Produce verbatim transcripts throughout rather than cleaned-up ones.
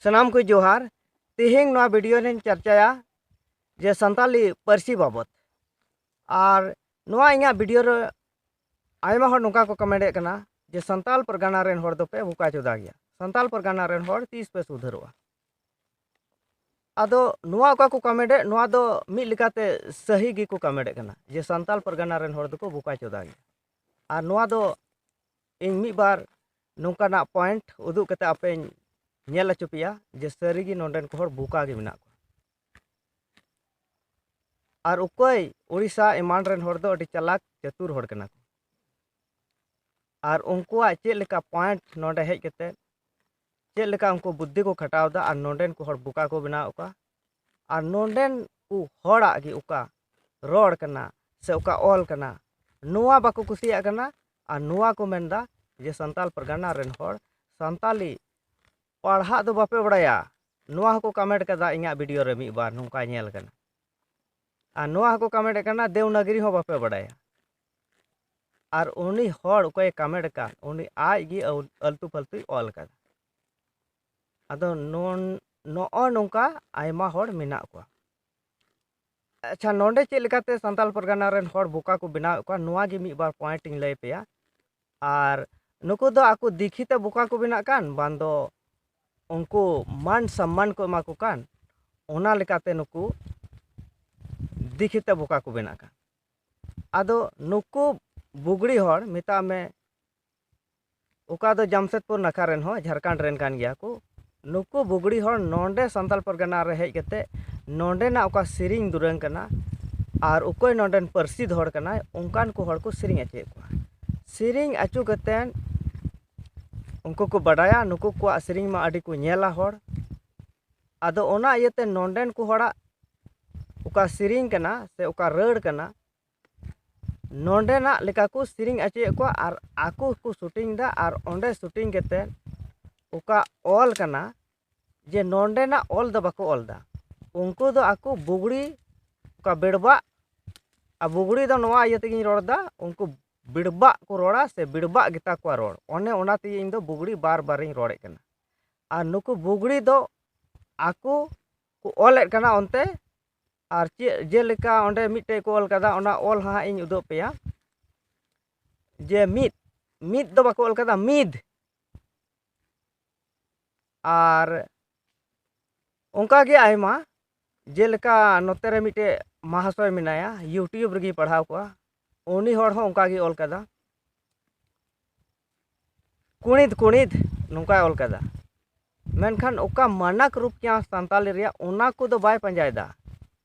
ᱥᱟᱱᱟᱢ ᱠᱚ ᱡᱚᱦᱟᱨ᱾ ᱛᱮᱦᱮᱧ ᱱᱚᱣᱟ ᱵᱷᱤᱰᱤᱭᱳ ᱨᱮᱧ ᱪᱟᱨᱪᱟᱭᱟ ᱡᱮ ᱥᱟᱱᱛᱟᱞᱤ ᱯᱟᱹᱨᱥᱤ ᱵᱟᱵᱚᱛ᱾ ᱟᱨ ᱱᱚᱣᱟ ᱤᱧᱟᱹᱜ ᱵᱷᱤᱰᱤᱭᱳ ᱨᱮ ᱟᱭᱢᱟ ᱦᱚᱲ ᱱᱚᱝᱠᱟ ᱠᱚ ᱠᱚᱢᱮᱱᱴ ᱮᱫ ᱠᱟᱱᱟ ᱡᱮ ᱥᱟᱱᱛᱟᱞ ᱯᱟᱨᱜᱟᱱᱟ ᱨᱮᱱ ᱦᱚᱲ ᱫᱚᱯᱮ ᱵᱚᱠᱟ ᱪᱚᱫᱟ ᱜᱮᱭᱟ, ᱥᱟᱱᱛᱟᱞ ᱯᱟᱨᱜᱟᱱᱟ ᱨᱮᱱ ᱦᱚᱲ ᱛᱤᱥ ᱯᱮ ᱥᱩᱫᱷᱟᱹᱨᱚᱜᱼᱟ? ᱟᱫᱚ ᱱᱚᱣᱟ ᱚᱠᱟ ᱠᱚ ᱠᱚᱢᱮᱱᱴ ᱮᱫ, ᱱᱚᱣᱟ ᱫᱚ ᱢᱤᱫ ᱞᱮᱠᱟᱛᱮ ᱥᱟᱹᱦᱤ ᱜᱮᱠᱚ ᱠᱚᱢᱮᱱᱴ ᱮᱫ ᱠᱟᱱᱟ ᱡᱮ ᱥᱟᱱᱛᱟᱞ ᱯᱟᱨᱜᱟᱱᱟ ᱨᱮᱱ ᱦᱚᱲ ᱫᱚᱠᱚ ᱵᱚᱠᱟ ᱪᱚᱫᱟ ᱜᱮᱭᱟ᱾ ᱟᱨ ᱱᱚᱣᱟ ᱫᱚ ᱤᱧ ᱢᱤᱫ ᱵᱟᱨ ᱱᱚᱝᱠᱟᱱᱟᱜ ᱯᱚᱭᱮᱱᱴ ᱩᱫᱩᱜ ᱠᱟᱛᱮ ᱟᱯᱮᱧ ᱧᱮᱞ ᱦᱚᱪᱚ ᱯᱮᱭᱟ ᱡᱮ ᱥᱟᱹᱨᱤᱜᱮ ᱱᱚᱰᱮᱱ ᱠᱚ ᱦᱚᱲ ᱵᱚᱠᱟ ᱜᱮ ᱢᱮᱱᱟᱜ ᱠᱚᱣᱟ᱾ ᱟᱨ ᱚᱠᱚᱭ ᱳᱰᱤᱥᱟ ᱮᱢᱟᱱ ᱨᱮᱱ ᱦᱚᱲ ᱫᱚ ᱟᱹᱰᱤ ᱪᱟᱞᱟᱠ ᱪᱟᱹᱛᱩᱨ ᱦᱚᱲ ᱠᱟᱱᱟ ᱠᱚ᱾ ᱟᱨ ᱩᱱᱠᱩᱣᱟᱜ ᱪᱮᱫ ᱞᱮᱠᱟ ᱯᱚᱭᱮᱱᱴ ᱱᱚᱰᱮ ᱦᱮᱡ ᱠᱟᱛᱮ ᱪᱮᱫ ᱞᱮᱠᱟ ᱩᱱᱠᱩ ᱵᱩᱫᱽᱫᱷᱤ ᱠᱚ ᱠᱷᱟᱴᱟᱣ ᱮᱫᱟ ᱟᱨ ᱱᱚᱰᱮᱱ ᱠᱚ ᱦᱚᱲ ᱵᱚᱠᱟ ᱠᱚ ᱵᱮᱱᱟᱣᱮᱫ ᱠᱚᱣᱟ᱾ ᱟᱨ ᱱᱚᱰᱮᱱ ᱠᱚ ᱦᱚᱲᱟᱜ ᱜᱮ ᱚᱠᱟ ᱨᱚᱲ ᱠᱟᱱᱟ ᱥᱮ ᱚᱠᱟ ᱚᱞ ᱠᱟᱱᱟ, ᱱᱚᱣᱟ ᱵᱟᱠᱚ ᱠᱩᱥᱤᱭᱟᱜ ᱠᱟᱱᱟ᱾ ᱟᱨ ᱱᱚᱣᱟ ᱠᱚ ᱢᱮᱱᱫᱟ ᱡᱮ ᱥᱟᱱᱛᱟᱞ ᱯᱟᱨᱜᱟᱱᱟ ᱨᱮᱱ ᱦᱚᱲ ᱥᱟᱱᱛᱟᱞᱤ ᱯᱟᱲᱦᱟᱜ ᱫᱚ ᱵᱟᱯᱮ ᱵᱟᱲᱟᱭᱟ᱾ ᱱᱚᱣᱟ ᱦᱚᱸᱠᱚ ᱠᱚᱢᱮᱱᱴ ᱠᱟᱫᱟ ᱤᱧᱟᱹᱜ ᱵᱷᱤᱰᱤᱭᱳ ᱨᱮ ᱢᱤᱫ ᱵᱟᱨ, ᱱᱚᱝᱠᱟ ᱧᱮᱞ ᱠᱟᱱᱟ᱾ ᱟᱨ ᱱᱚᱣᱟ ᱦᱚᱸᱠᱚ ᱠᱚᱢᱮᱱᱴ ᱠᱟᱱᱟ ᱫᱮᱣᱱᱟᱜᱽᱨᱤ ᱦᱚᱸ ᱵᱟᱯᱮ ᱵᱟᱲᱟᱭᱟ᱾ ᱟᱨ ᱩᱱᱤ ᱦᱚᱲ ᱚᱠᱚᱭᱮ ᱠᱚᱢᱮᱱᱴ ᱠᱟᱱ, ᱩᱱᱤ ᱟᱡ ᱜᱮ ᱟᱹᱞ-, ᱟᱹᱞᱛᱩ ᱯᱷᱟᱹᱞᱛᱩᱭ ᱚᱞ ᱠᱟᱫᱟ᱾ ᱟᱫᱚ ᱱᱚᱱ-, ᱱᱚᱜᱼᱚ ᱱᱚᱝᱠᱟ ᱟᱭᱢᱟ ᱦᱚᱲ ᱢᱮᱱᱟᱜ ᱠᱚᱣᱟ᱾ ᱟᱪᱪᱷᱟ, ᱱᱚᱰᱮ ᱪᱮᱫ ᱞᱮᱠᱟᱛᱮ ᱥᱟᱱᱛᱟᱞ ᱯᱟᱨᱜᱟᱱᱟ ᱨᱮᱱ ᱦᱚᱲ ᱵᱚᱠᱟ ᱠᱚ ᱵᱮᱱᱟᱣᱮᱫ ᱠᱚᱣᱟ, ᱱᱚᱣᱟ ᱜᱮ ᱢᱤᱫ ᱵᱟᱨ ᱯᱚᱭᱮᱱᱴ ᱤᱧ ᱞᱟᱹᱭ ᱟᱯᱮᱭᱟ᱾ ᱟᱨ ᱱᱩᱠᱩ ᱫᱚ ᱟᱠᱚ ᱫᱤᱠᱷᱤ ᱛᱮ ᱵᱚᱠᱟ ᱠᱚ ᱵᱮᱱᱟᱜ ᱠᱟᱱ, ᱵᱟᱝ ᱫᱚ ᱩᱱᱠᱩ ᱢᱟᱱ ᱥᱚᱢᱢᱟᱱ ᱠᱚ ᱮᱢᱟ ᱠᱚ ᱠᱟᱱ, ᱚᱱᱟ ᱞᱮᱠᱟᱛᱮ ᱱᱩᱠᱩ ᱫᱤᱠᱷᱤ ᱛᱮ ᱵᱚᱠᱟ ᱠᱚ ᱵᱮᱱᱟᱜ ᱠᱟᱱ᱾ ᱟᱫᱚ ᱱᱩᱠᱩ ᱵᱩᱜᱲᱤ ᱦᱚᱲ, ᱢᱮᱛᱟᱜ ᱢᱮ, ᱚᱠᱟ ᱫᱚ ᱡᱟᱢᱥᱮᱫᱽᱯᱩᱨ ᱱᱟᱠᱷᱟ ᱨᱮᱱ ᱦᱚᱸ, ᱡᱷᱟᱲᱠᱷᱚᱸᱰ ᱨᱮᱱ ᱠᱟᱱ ᱜᱮᱭᱟ ᱠᱚ, ᱱᱩᱠᱩ ᱵᱩᱜᱲᱤ ᱦᱚᱲ ᱱᱚᱰᱮ ᱥᱟᱱᱛᱟᱞ ᱯᱟᱨᱜᱟᱱᱟ ᱨᱮ ᱦᱮᱡ ᱠᱟᱛᱮ ᱱᱚᱰᱮᱱᱟᱜ ᱚᱠᱟ ᱥᱮᱨᱮᱧ ᱫᱩᱨᱟᱹᱝ ᱠᱟᱱᱟ ᱟᱨ ᱚᱠᱚᱭ ᱱᱚᱰᱮᱱ ᱯᱟᱹᱨᱥᱤᱫ ᱦᱚᱲ ᱠᱟᱱᱟᱭ, ᱚᱱᱠᱟᱱ ᱠᱚ ᱦᱚᱲ ᱠᱚ ᱥᱮᱨᱮᱧ ᱦᱚᱪᱚᱭᱮᱫ ᱠᱚᱣᱟ᱾ ᱥᱮᱨᱮᱧ ᱦᱚᱪᱚ ᱠᱟᱛᱮ ᱩᱱᱠᱩ ᱠᱚ ᱵᱟᱰᱟᱭᱟ, ᱱᱩᱠᱩ ᱠᱚᱣᱟᱜ ᱥᱮᱨᱮᱧ ᱢᱟ ᱟᱹᱰᱤ ᱠᱚ ᱧᱮᱞᱟ ᱦᱚᱲ᱾ ᱟᱫᱚ ᱚᱱᱟ ᱤᱭᱟᱹᱛᱮ ᱱᱚᱰᱮᱱ ᱠᱚ ᱦᱚᱲᱟᱜ ᱚᱠᱟ ᱥᱮᱨᱮᱧ ᱠᱟᱱᱟ ᱥᱮ ᱚᱠᱟ ᱨᱟᱹᱲ ᱠᱟᱱᱟ, ᱱᱚᱰᱮᱱᱟᱜ ᱞᱮᱠᱟ ᱠᱚ ᱥᱮᱨᱮᱧ ᱦᱚᱪᱚᱭᱮᱫ ᱠᱚᱣᱟ ᱟᱨ ᱟᱠᱚ ᱠᱚ ᱥᱩᱴᱤᱝ ᱮᱫᱟ᱾ ᱟᱨ ᱚᱸᱰᱮ ᱥᱩᱴᱤᱝ ᱠᱟᱛᱮ ᱚᱠᱟ ᱚᱞ ᱠᱟᱱᱟ, ᱡᱮ ᱱᱚᱰᱮᱱᱟᱜ ᱚᱞ ᱫᱚ ᱵᱟᱠᱚ ᱚᱞ ᱮᱫᱟ, ᱩᱱᱠᱩ ᱫᱚ ᱟᱠᱚ ᱵᱩᱜᱲᱤ, ᱚᱠᱟ ᱵᱮᱲᱵᱟᱜ, ᱟᱨ ᱵᱩᱜᱲᱤ ᱫᱚ ᱱᱚᱣᱟ ᱤᱭᱟᱹ ᱛᱮᱜᱮᱧ ᱨᱚᱲ ᱮᱫᱟ, ᱩᱱᱠᱩ ᱵᱮᱲᱵᱟᱜ ᱠᱚ ᱨᱚᱲᱟ ᱥᱮ ᱵᱮᱲᱵᱟᱜ ᱜᱮᱛᱟ ᱠᱚᱣᱟ ᱨᱚᱲ, ᱚᱱᱮ ᱚᱱᱟ ᱛᱮᱜᱮ ᱤᱧ ᱫᱚ ᱵᱩᱜᱲᱤ ᱵᱟᱨ ᱵᱟᱨᱤᱧ ᱨᱚᱲᱮᱫ ᱠᱟᱱᱟ᱾ ᱟᱨ ᱱᱩᱠᱩ ᱵᱩᱜᱲᱤ ᱫᱚ ᱟᱠᱚ ᱠᱚ ᱚᱞᱮᱫ ᱠᱟᱱᱟ ᱚᱱᱛᱮ᱾ ᱟᱨ ᱪᱮᱫ ᱡᱮᱞᱮᱠᱟ ᱚᱸᱰᱮ ᱢᱤᱫᱴᱮᱡ ᱠᱚ ᱚᱞ ᱠᱟᱫᱟ, ᱚᱱᱟ ᱚᱞ ᱦᱟᱸᱜ ᱤᱧ ᱩᱫᱩᱜ ᱯᱮᱭᱟ᱾ ᱡᱮ ᱢᱤᱫ, ᱢᱤᱫ ᱫᱚ ᱵᱟᱠᱚ ᱚᱞ ᱠᱟᱫᱟ, ᱢᱤᱫ᱾ ᱟᱨ ᱚᱱᱠᱟ ᱜᱮ ᱟᱭᱢᱟ, ᱡᱮᱞᱮᱠᱟ ᱱᱚᱛᱮ ᱨᱮ ᱢᱤᱫᱴᱮᱡ ᱢᱟᱦᱟᱥᱚᱭ ᱢᱮᱱᱟᱭᱟ, YouTube ᱨᱮᱜᱮ ᱯᱟᱲᱦᱟᱣ ᱠᱚᱜᱼᱟ, ᱩᱱᱤ ᱦᱚᱲ ᱦᱚᱸ ᱚᱱᱠᱟ ᱜᱮ ᱚᱞ ᱠᱟᱫᱟ, ᱠᱩᱬᱤᱫ ᱠᱩᱬᱤᱫ, ᱱᱚᱝᱠᱟᱭ ᱚᱞ ᱠᱟᱫᱟ᱾ ᱢᱮᱱᱠᱷᱟᱱ ᱚᱠᱟ ᱢᱟᱱᱟᱠ ᱨᱩᱯ ᱠᱟᱱᱟ ᱥᱟᱱᱛᱟᱞᱤ ᱨᱮᱭᱟᱜ, ᱚᱱᱟ ᱠᱚᱫᱚ ᱵᱟᱭ ᱯᱟᱸᱡᱟᱭᱮᱫᱟ᱾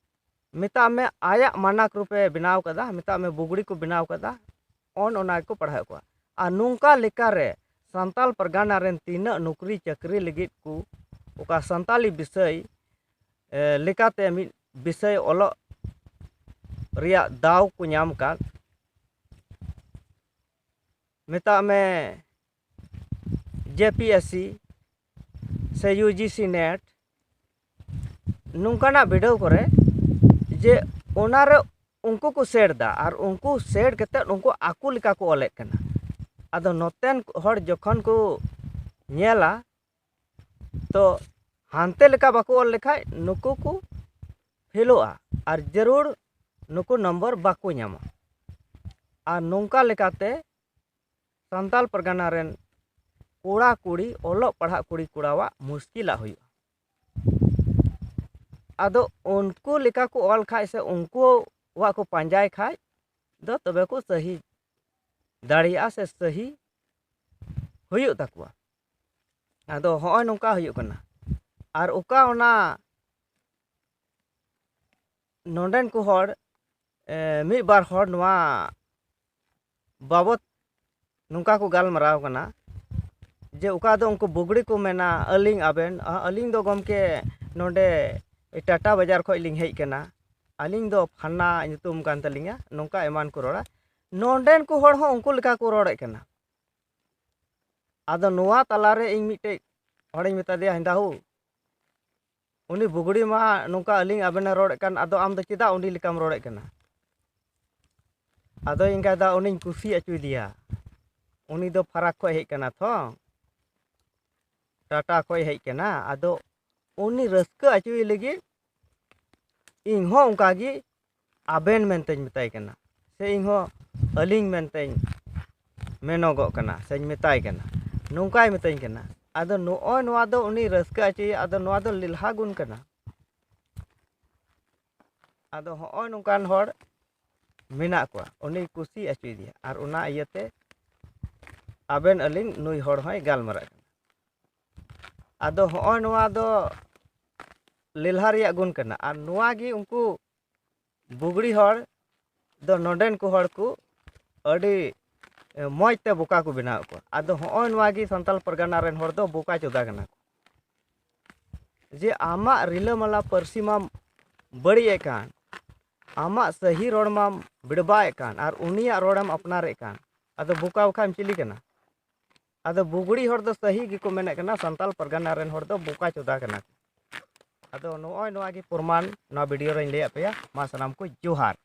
ᱢᱮᱛᱟᱜ ᱢᱮ ᱟᱭᱟᱜ ᱢᱟᱱᱟᱠ ᱨᱩᱯᱮ ᱵᱮᱱᱟᱣ ᱠᱟᱫᱟ, ᱢᱮᱛᱟᱜ ᱢᱮ ᱵᱩᱜᱲᱤ ᱠᱚ ᱵᱮᱱᱟᱣ ᱠᱟᱫᱟ, ᱚᱱ ᱚᱱᱟ ᱜᱮᱠᱚ ᱯᱟᱲᱦᱟᱣᱮᱫ ᱠᱚᱣᱟ᱾ ᱟᱨ ᱱᱚᱝᱠᱟ ᱞᱮᱠᱟᱨᱮ ᱥᱟᱱᱛᱟᱞ ᱯᱟᱨᱜᱟᱱᱟ ᱨᱮᱱ ᱛᱤᱱᱟᱹᱜ ᱱᱚᱠᱨᱤ ᱪᱟᱹᱠᱨᱤ ᱞᱟᱹᱜᱤᱫ ᱠᱚ, ᱚᱠᱟ ᱥᱟᱱᱛᱟᱞᱤ ᱵᱤᱥᱚᱭ, ᱮ, ᱞᱮᱠᱟᱛᱮ ᱢᱤᱫ ᱵᱤᱥᱚᱭ ᱚᱞᱚᱜ ᱨᱮᱭᱟᱜ ᱫᱟᱣ ᱠᱚ ᱧᱟᱢ ᱟᱠᱟᱫ, ᱢᱮᱛᱟᱜ ᱢᱮ ᱡᱮ ᱯᱤ ᱮᱥ ᱥᱤ ᱥᱮ ᱤᱭᱩ ᱡᱤ ᱥᱤ ᱱᱮᱴ, ᱱᱚᱝᱠᱟᱱᱟᱜ ᱵᱤᱰᱟᱹᱣ ᱠᱚᱨᱮ, ᱡᱮ ᱚᱱᱟᱨᱮ ᱩᱱᱠᱩ ᱠᱚ ᱥᱮᱴ ᱮᱫᱟ ᱟᱨ ᱩᱱᱠᱩ ᱥᱮᱴ ᱠᱟᱛᱮᱫ ᱩᱱᱠᱩ ᱟᱠᱚ ᱞᱮᱠᱟ ᱠᱚ ᱚᱞᱮᱫ ᱠᱟᱱᱟ᱾ ᱟᱫᱚ ᱱᱚᱛᱮᱱ ᱦᱚᱲ ᱡᱚᱠᱷᱚᱱ ᱠᱚ ᱧᱮᱞᱟ, ᱛᱚ ᱦᱟᱱᱛᱮ ᱞᱮᱠᱟ ᱵᱟᱠᱚ ᱚᱞ ᱞᱮᱠᱷᱟᱡ ᱱᱩᱠᱩ ᱠᱚ ᱯᱷᱮᱞᱚᱜᱼᱟ ᱟᱨ ᱡᱟᱹᱨᱩᱲ ᱱᱩᱠᱩ ᱱᱚᱢᱵᱚᱨ ᱵᱟᱠᱚ ᱧᱟᱢᱟ᱾ ᱟᱨ ᱱᱚᱝᱠᱟ ᱞᱮᱠᱟᱛᱮ ᱥᱟᱱᱛᱟᱞ ᱯᱟᱨᱜᱟᱱᱟ ᱨᱮᱱ ᱠᱚᱲᱟ ᱠᱩᱲᱤ, ᱚᱞᱚᱜ ᱯᱟᱲᱦᱟᱜ ᱠᱩᱲᱤ ᱠᱚᱲᱟᱣᱟᱜ ᱢᱩᱥᱠᱤᱞᱟᱜ ᱦᱩᱭᱩᱜᱼᱟ᱾ ᱟᱫᱚ ᱩᱱᱠᱩ ᱞᱮᱠᱟ ᱠᱚ ᱚᱞ ᱠᱷᱟᱡ ᱥᱮ ᱩᱱᱠᱩᱣᱟᱜ ᱠᱚ ᱯᱟᱸᱡᱟᱭ ᱠᱷᱟᱡ ᱫᱚ ᱛᱚᱵᱮ ᱠᱚ ᱥᱟᱹᱦᱤ ᱫᱟᱲᱮᱭᱟᱜᱼᱟ ᱥᱮ ᱥᱟᱹᱦᱤ ᱦᱩᱭᱩᱜ ᱛᱟᱠᱚᱣᱟ᱾ ᱟᱫᱚ ᱦᱚᱸᱜᱼᱚᱭ ᱱᱚᱝᱠᱟ ᱦᱩᱭᱩᱜ ᱠᱟᱱᱟ᱾ ᱟᱨ ᱚᱠᱟ ᱚᱱᱟ ᱱᱚᱰᱮᱱ ᱠᱚ ᱦᱚᱲ, ᱮ, ᱢᱤᱫ ᱵᱟᱨ ᱦᱚᱲ ᱱᱚᱣᱟ ᱵᱟᱵᱚᱛ ᱱᱚᱝᱠᱟ ᱠᱚ ᱜᱟᱞᱢᱟᱨᱟᱣ ᱠᱟᱱᱟ ᱡᱮ ᱚᱠᱟ ᱫᱚ ᱩᱱᱠᱩ ᱵᱩᱜᱲᱤ ᱠᱚ ᱢᱮᱱᱟ, "ᱟᱹᱞᱤᱧ ᱟᱵᱮᱱ, ᱟ-, ᱟᱹᱞᱤᱧ ᱫᱚ ᱜᱚᱢᱠᱮ ᱱᱚᱰᱮ ᱴᱟᱴᱟ ᱵᱟᱡᱟᱨ ᱠᱷᱚᱡ ᱞᱤᱧ ᱦᱮᱡ ᱠᱟᱱᱟ, ᱟᱹᱞᱤᱧ ᱫᱚ ᱯᱷᱟᱱᱟ ᱧᱩᱛᱩᱢ ᱠᱟᱱ ᱛᱟᱹᱞᱤᱧᱟ", ᱱᱚᱝᱠᱟ ᱮᱢᱟᱱ ᱠᱚ ᱨᱚᱲᱟ᱾ ᱱᱚᱰᱮᱱ ᱠᱚ ᱦᱚᱲ ᱦᱚᱸ ᱩᱱᱠᱩ ᱞᱮᱠᱟ ᱠᱚ ᱨᱚᱲᱮᱫ ᱠᱟᱱᱟ᱾ ᱟᱫᱚ ᱱᱚᱣᱟ ᱛᱟᱞᱟᱨᱮ ᱤᱧ ᱢᱤᱫᱴᱮᱡ ᱦᱚᱲᱤᱧ ᱢᱮᱛᱟ ᱫᱮᱭᱟ, "ᱦᱮᱸᱫᱟ ᱦᱳ, ᱩᱱᱤ ᱵᱩᱜᱲᱤ ᱢᱟ ᱱᱚᱝᱠᱟ ᱟᱹᱞᱤᱧ ᱟᱵᱮᱱᱮ ᱨᱚᱲᱮᱫ ᱠᱟᱱ, ᱟᱫᱚ ᱟᱢ ᱫᱚ ᱪᱮᱫᱟᱜ ᱩᱱᱤ ᱞᱮᱠᱟᱢ ᱨᱚᱲᱮᱫ ᱠᱟᱱᱟ?" ᱟᱫᱚ ᱤᱱᱠᱟ ᱫᱚ ᱩᱱᱤᱧ ᱠᱩᱥᱤ ᱦᱚᱪᱚᱭᱮᱫᱮᱭᱟ, ᱩᱱᱤ ᱫᱚ ᱯᱷᱟᱨᱟᱠ ᱠᱷᱚᱡ ᱦᱮᱡ ᱠᱟᱱᱟ ᱛᱷᱚ᱾ ᱴᱟᱴᱟ ᱠᱷᱚᱱ ᱦᱮᱡ ᱠᱟᱱᱟ, ᱟᱫᱚ ᱩᱱᱤ ᱨᱟᱹᱥᱠᱟᱹ ᱦᱚᱪᱚᱭᱮ ᱞᱟᱹᱜᱤᱫ ᱤᱧ ᱦᱚᱸ ᱚᱱᱠᱟ ᱜᱮ ᱟᱵᱮᱱ ᱢᱮᱱᱛᱮᱧ ᱢᱮᱛᱟᱭ ᱠᱟᱱᱟ, ᱥᱮ ᱤᱧ ᱦᱚᱸ ᱟᱹᱞᱤᱧ ᱢᱮᱱᱛᱮᱧ ᱢᱮᱱᱚᱜᱚᱜ ᱠᱟᱱᱟ ᱥᱮᱧ ᱢᱮᱛᱟᱭ ᱠᱟᱱᱟ, ᱱᱚᱝᱠᱟᱭ ᱢᱮᱛᱟᱹᱧ ᱠᱟᱱᱟ᱾ ᱟᱫᱚ ᱱᱚᱜᱼᱚᱭ ᱱᱚᱣᱟ ᱫᱚ ᱩᱱᱤ ᱨᱟᱹᱥᱠᱟᱹ ᱦᱚᱪᱚᱭᱮᱭᱟ, ᱟᱫᱚ ᱱᱚᱣᱟ ᱫᱚ ᱞᱮᱞᱦᱟ ᱜᱩᱱ ᱠᱟᱱᱟ᱾ ᱟᱫᱚ ᱦᱚᱸᱜᱼᱚᱭ ᱱᱚᱝᱠᱟᱱ ᱦᱚᱲ ᱢᱮᱱᱟᱜ ᱠᱚᱣᱟ, ᱩᱱᱤ ᱠᱩᱥᱤ ᱦᱚᱪᱚᱭᱮᱫᱮᱭᱟ, ᱟᱨ ᱚᱱᱟ ᱤᱭᱟᱹᱛᱮ ᱟᱵᱮᱱ ᱟᱹᱞᱤᱧ ᱱᱩᱭ ᱦᱚᱲ ᱦᱚᱸᱭ ᱜᱟᱞᱢᱟᱨᱟᱜ ᱠᱟᱱᱟ᱾ ᱟᱫᱚ ᱦᱚᱸᱜᱼᱚᱭ ᱱᱚᱣᱟ ᱫᱚ ᱞᱮᱞᱦᱟ ᱨᱮᱭᱟᱜ ᱜᱩᱱ ᱠᱟᱱᱟ, ᱟᱨ ᱱᱚᱣᱟ ᱜᱮ ᱩᱱᱠᱩ ᱵᱩᱜᱲᱤ ᱦᱚᱲ ᱫᱚ ᱱᱚᱰᱮᱱ ᱠᱚ ᱦᱚᱲ ᱠᱚ ᱟᱹᱰᱤ, ᱮ, ᱢᱚᱡᱽ ᱛᱮ ᱵᱚᱠᱟ ᱠᱚ ᱵᱮᱱᱟᱣᱮᱫ ᱠᱚᱣᱟ᱾ ᱟᱫᱚ ᱦᱚᱸᱜᱼᱚᱭ ᱱᱚᱣᱟ ᱜᱮ ᱥᱟᱱᱛᱟᱞ ᱯᱟᱨᱜᱟᱱᱟ ᱨᱮᱱ ᱦᱚᱲ ᱫᱚ ᱵᱚᱠᱟ ᱪᱳᱫᱟ ᱠᱟᱱᱟ ᱠᱚ, ᱡᱮ ᱟᱢᱟᱜ ᱨᱤᱞᱟᱹᱢᱟᱞᱟ ᱯᱟᱹᱨᱥᱤ ᱢᱟᱢ ᱵᱟᱹᱲᱤᱡ ᱮᱫ ᱠᱟᱱ, ᱟᱢᱟᱜ ᱥᱟᱹᱦᱤ ᱨᱚᱲ ᱢᱟᱢ ᱵᱮᱲᱵᱟᱣᱮᱫ ᱠᱟᱱ, ᱟᱨ ᱩᱱᱤᱭᱟᱜ ᱨᱚᱲᱮᱢ ᱟᱯᱱᱟᱨᱮᱫ ᱠᱟᱱ᱾ ᱟᱫᱚ ᱵᱚᱠᱟ ᱵᱟᱠᱷᱟᱡ ᱮᱢ ᱪᱤᱞᱤ ᱠᱟᱱᱟ? ᱟᱫᱚ ᱵᱩᱜᱲᱤ ᱦᱚᱲ ᱫᱚ ᱥᱟᱹᱦᱤ ᱜᱮᱠᱚ ᱢᱮᱱᱮᱫ ᱠᱟᱱᱟ, ᱥᱟᱱᱛᱟᱞ ᱯᱟᱨᱜᱟᱱᱟ ᱨᱮᱱ ᱦᱚᱲ ᱫᱚ ᱵᱚᱠᱟ ᱪᱳᱫᱟ ᱠᱟᱱᱟ ᱠᱚ᱾ ᱟᱫᱚ ᱱᱚᱜᱼᱚᱭ ᱱᱚᱣᱟ ᱜᱮ ᱯᱨᱚᱢᱟᱱ ᱱᱚᱣᱟ ᱵᱷᱤᱰᱤᱭᱳ ᱨᱮᱧ ᱞᱟᱹᱭᱟᱫ ᱯᱮᱭᱟ᱾ ᱢᱟ ᱥᱟᱱᱟᱢ ᱠᱚ ᱡᱚᱦᱟᱨ᱾